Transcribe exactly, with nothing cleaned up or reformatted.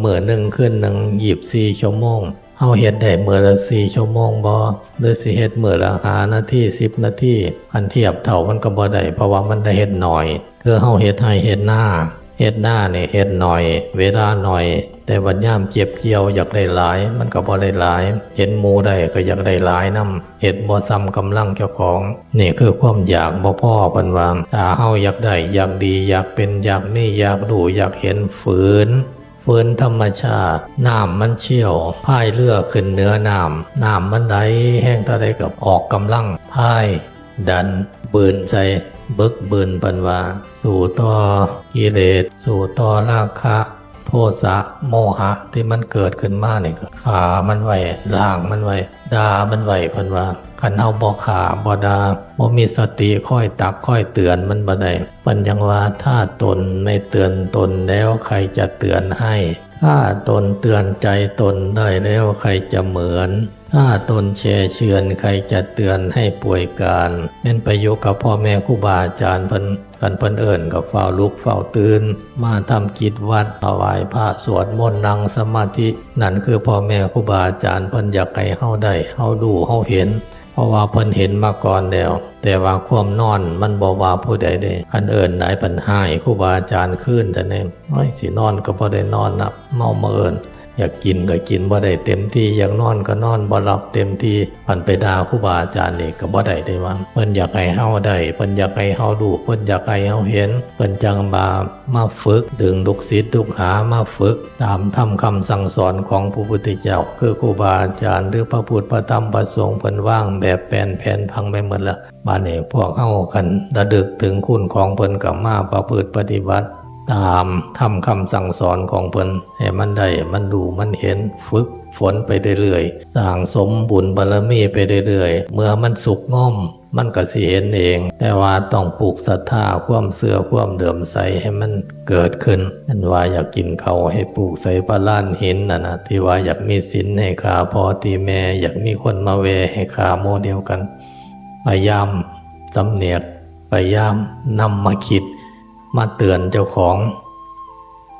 มื้อหนึ่งคืนหนึ่งยี่สิบสี่ชั่วโมง เฮาเฮ็ดได้มื้อละสี่ชั่วโมงบ่ หรือสิเฮ็ดมื้อละห้านาที สิบนาที คันเทียบเท่ามันก็บ่ได้ เพราะว่ามันได้เฮ็ดน้อย คือเฮาเฮ็ดไร่เฮ็ดนา เฮ็ดนานี่เฮ็ดน้อย เวลาน้อย แต่บัดยามเก็บเกี่ยวอยากได้หลาย มันก็บ่ได้หลาย เห็นหมู่ได้ก็อยากได้หลายนำ เฮ็ดบ่ส่ำกำลังเจ้าของ นี่คือความอยากบ่พอ เพิ่นว่า ถ้าเฮาอยากได้ อยากดี อยากเป็น อยากมี อยากรู้ อยากเห็น ฝืน ฝืนธรรมชาติ น้ำมันเชี่ยว พายเรือขึ้นเหนือน้ำ น้ำมันไหลแฮงเท่าใดก็ออกกำลังพาย ดัน บืนใส่ บึกบืน เพิ่นว่า สู้ต่อกิเลส สู้ต่อราคะ โทสะ โมหะ ที่มันเกิดขึ้นมานี่ก็ฆ่ามันไว้ ล้างมันไว้ ด่ามันไว้ เพิ่นว่า คันเฮาบ่ฆ่า บ่ด่า บ่มีสติคอยตักคอยเตือนมันบ่ได้ เพิ่นยังว่า ถ้าตนไม่เตือนตนแล้วใครจะเตือนให้ ถ้าตนเตือนใจตนได้แล้วใครจะเหมือน ถ้าตนแช่เชือนใครจะเตือนให้ป่วยการ แม่นไปอยู่กับพ่อแม่ครูบาอาจารย์เพิ่น คันเพิ่นเอิ้นก็ฟ้าวลุกฟ้าวตื่น มาทำกิจวัตร ถวายพระ สวดมนต์ นั่งสมาธิ นั่นคือพ่อแม่ครูบาอาจารย์เพิ่นอยากให้เฮาได้ เฮารู้เฮาเห็น เพราะว่าเพิ่นเห็นมาก่อนแล้ว แต่ว่าความนอนมันบ่ว่าผู้ใดเด้ คันเอิ้นหลายเพิ่นฮ้ายครูบาอาจารย์คืน แต่นี่ โอ้ย สินอนก็บ่ได้นอนนะ เมามาเอิ้น อยากกินก็กินบ่ได้เต็มที่ อยากนอนก็นอนบ่หลับเต็มที่ คันไปด่าครูบาอาจารย์นี่ก็บ่ได้เด้ว่า เพิ่นอยากให้เฮาได้ เพิ่นอยากให้เฮารู้ เพิ่นอยากให้เฮาเห็น เพิ่นจั่งว่ามาฝึก ดึงลูกศิษย์ลูกหามาฝึก ตามธรรมคำสั่งสอนของพระพุทธเจ้า คือครูบาอาจารย์ หรือพระพุทธ พระธรรม พระสงฆ์ เพิ่นวางแบบแผน แผนผังไว้หมดแล้ว บัดนี้พวกเฮาคันระลึกถึงคุณของเพิ่นก็มาประพฤติปฏิบัติ ตามธรรมคำสั่งสอนของเพิ่นให้มันได้ มันรู้ มันเห็น ฝึกฝนไปเรื่อยๆ สร้างสมบุญบารมีไปเรื่อยๆ เมื่อมันสุกงอม มันก็สิเห็นเอง แต่ว่าต้องปลูกศรัทธา ความเชื่อ ความเลื่อมใสให้มันเกิดขึ้น นั่นว่าอยากกินข้าวให้ปลูกใส่พระลานหินน่ะนะ ที่ว่าอยากมีศีลให้ข้าพ่อที่แม่ อยากมีคนมาแว่ให้ข้าหมู่เดียวกัน พยายามสำเนียก พยายามนำมาคิด มาเตือนเจ้าของ